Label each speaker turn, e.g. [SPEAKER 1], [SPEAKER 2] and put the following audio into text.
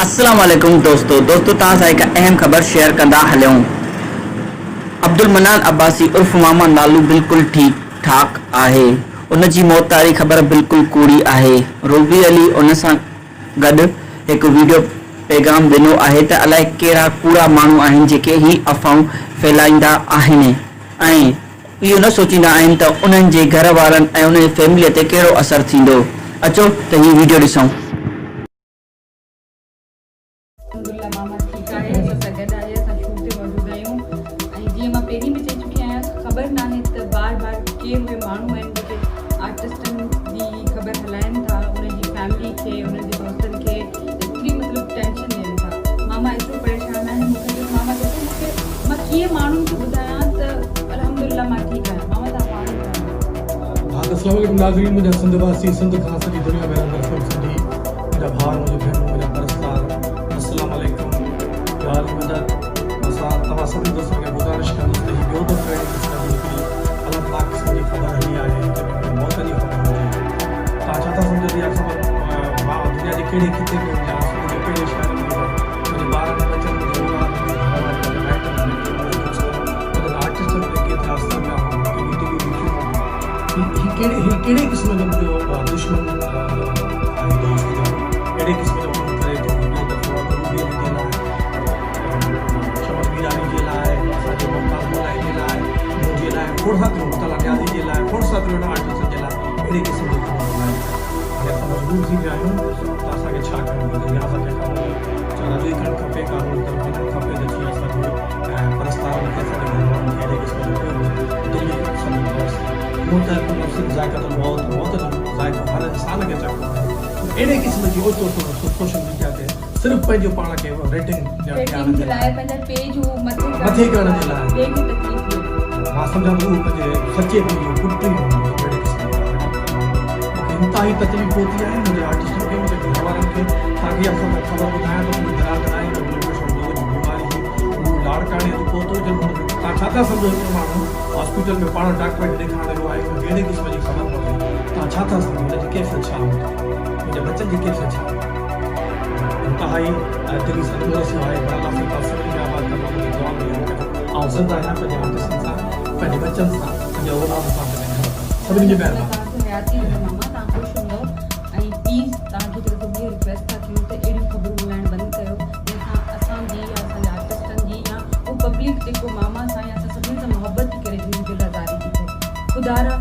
[SPEAKER 1] السلام عليڪم دوستو دوستو توهان سان هڪ اهم خبر شيئر ڪندا هليون عبدالمنان عباسي عرف ماما لالو بلڪل ٺيڪ ٺاڪ آهي ان جي موت واري خبر بلڪل ڪوڙي آهي روبي علي ان سان گڏ هڪ ويڊيو پيغام ڏنو آهي ته الائي ڪهڙا ڪوڙا ماڻهو آهن جيڪي هي افواهون ڦهلائيندا آهن ۽ اهو نه سوچيندا آهن ته انهن جي گهر وارن ۽ انهن جي فيملي تي ڪهڙو اثر ٿيندو اچو ته هي ويڊيو ڏسون.
[SPEAKER 2] الحمدلله ماما ٺيڪ آهي اسان سان گڏ آهي اسان شوٽ تي موجود آهيون ۽ جيئن مان پهرين به چئي چڪي آهيان خبر ناهي ته بار بار ڪير اهي ماڻهو آهن جيڪي آرٽسٽن جي خبر هلائن ٿا انهن جي فيملي کي انهن جي دوستن کي ايتري مطلب ٽينشن ڏين ٿا ماما ايترو پريشان آهي مون کي چيو ماما ڏسو مون کي مان ڪيئن ماڻهن کي ٻڌايان ته الحمدلله مان ٺيڪ آهيان ماما تهان پاڻ ٻڌايو.
[SPEAKER 3] ها ته اسلام عليڪم ناظرين منهنجا سنڌ واسي سنڌ کان سڄي دنيا ۾ رهندڙ سڀ سنڌي منهنجا ڀائر منهنجون ڀينرون منهنجا پرستار السلام عليڪم يا علي مدد اسان توهان سڀني دوستن کي گذارش ڪندس ته هي ٻيو دفعو اهڙي قسم جي هڪڙي المناڪ قسم جي خبر هلي آهي جنهن ۾ منهنجي موت جي خبر هجي توهان ڇا ٿا سمجهو ته اها خبر مان دنيا جي ڪهڙي خطي ۾ هجان سنڌ جي ڪهڙي شهر ۾ هجان منهنجي ٻارن ٻچن منهنجي اولاد منهنجي گهر واري منهنجي مائٽن منهنجي دوستن منهنجن آرٽسٽن تي ڪيترا اثر پيا هوندا ڪيڏي ٽي وي ڏٺيون هونديون هي ڪهڙي هي ڪهڙي قسم جو منهنجو دشمن آهي دوست جو اهڙي قسم جو ڪم ڪري ٿو هي ٻيو دفعو روبي علي جي لاء شمن ميراني جي لاء اسان جي ممتاز مولائي جي لاء منهنجي لاء کوڙ ساتريون مطلع نيازي جي لاء کوڙ ساتريون آرٽسٽن جي لاء اهڙي قسم جي خبر هلائي ٿا هاڻي اسان مجبور ٿي ويا آهيون ته اسان کي ڇا ڪرڻ گهرجي يا اسان کي قانوني چاراجوئي ڪرڻ کپي قانون طرف وڃڻ کپي ته جيئن اسان جي پرستارن کي اسان جي گهر وارن کي اهڙي قسم جو ڪو به دلي صدمو نه رسي. موت هڪ نفس ذائقة الموت، موت جو ذائقو هر انسان کي چکڻو آهي پر اهڙي قسم جي اوچتو اوچتو سوشل ميڊيا تي صرف پنهنجو پاڻ کي ريٽنگ ڏيارڻ جي لاء مٿي ڪرڻ جي لاء مان سمجهان ٿو اهو پنهنجي سچي پيء جو پٽ ئي هوندو جيڪو اهڙي قسم جي حرڪت ڪندو هوندو. مون کي انتهائي تڪليف پهتي آهي منهنجي آرٽسٽن کي منهنجي گهر وارن کي توهان کي اها خبر ٻڌايان ته منهنجي برادر آهي هن بلڊ پريشر دو جي بيماري هئي هو لاڙڪاڻي اڄ پهتو جنھن هن کي توهان ڇا ٿا سمجهو هڪڙو ماڻهو هاسپيٽل ۾ پاڻ ڊاڪٽر کي ڏيکارڻ ويو آهي ان کي اهڙي قسم جي خبر پوي توهان ڇا ٿا سمجهو هن جي ڪيفيت ڇا هوندي منهنجي ٻچن جي ڪيفيت ڇا هوندي انتهائي دلي صدمو رسيو آهي پر الله سائين توهان سڀني کي آباد ڪندو منهنجي دعا ۾ ياد ڪجو آئون زنده آهيان پنهنجي آرٽسٽن سان پنهنجي ٻچن سان پنهنجي اولاد سان پنهنجي گهر سان سڀني جي مهرباني.
[SPEAKER 2] الله توهان کي حياتي ڏي ماما توهان خوش هوندؤ ۽ پليز توهان کي هڪ دفعو ٻيهر رڪويسٽ ٿا ڪيون ته اهڙيون خبرون هلائڻ بند ڪيو جنهن سان اسان جي يا اسان جي آرٽسٽن جي يا هو پبلڪ جيڪو ماما سان يا اسان سڀني سان محبت ٿي ڪري جن جي دل آزاري ٿي ٿئي خدارا.